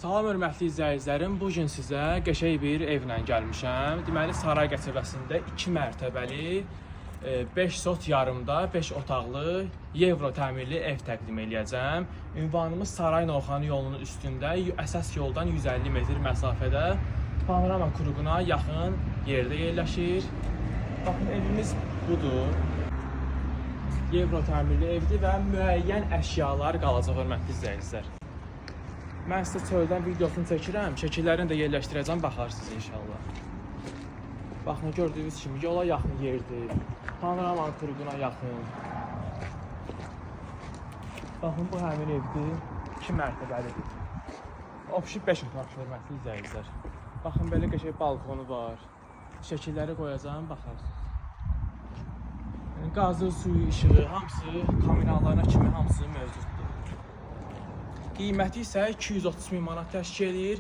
Salam hörmətli izləyicilərim, bu gün sizə qəşəng bir evlə gəlmişəm. Deməli Saray qəsəbəsində 2 mərtəbəli, 5 sot yarımda 5 otaqlı Yevro təmirli ev təqdim eləyəcəm. Ünvanımız Saray Novxanı yolunun üstündə, əsas yoldan 150 metr məsafədə Panorama kruquna yaxın yerdə yerləşir. Baxın evimiz budur. Yevro təmirli evdir və müəyyən əşyalar qalacaq hörmətli izləyicilər. Mən sizə çöldən videosunu çəkirəm, şəkillərini də yerləşdirəcəm, baxarsınız inşallah. Baxın gördüyünüz kimi yola yaxın yerdir. Panorama kruquna yaxın. Baxın bu həmin evdir. 2 mərtəbəlidir. Opşi 5 otaq hörmətli izləyicilər. Baxın belə qəşəng balkonu var. Şəkilləri qoyacağam, baxarsınız. Yəni qazı, suyu, işığı hamısı kommunallarına kimi hamısı mövcuddur. Qiyməti isə 230 min manat təşkil eləyir.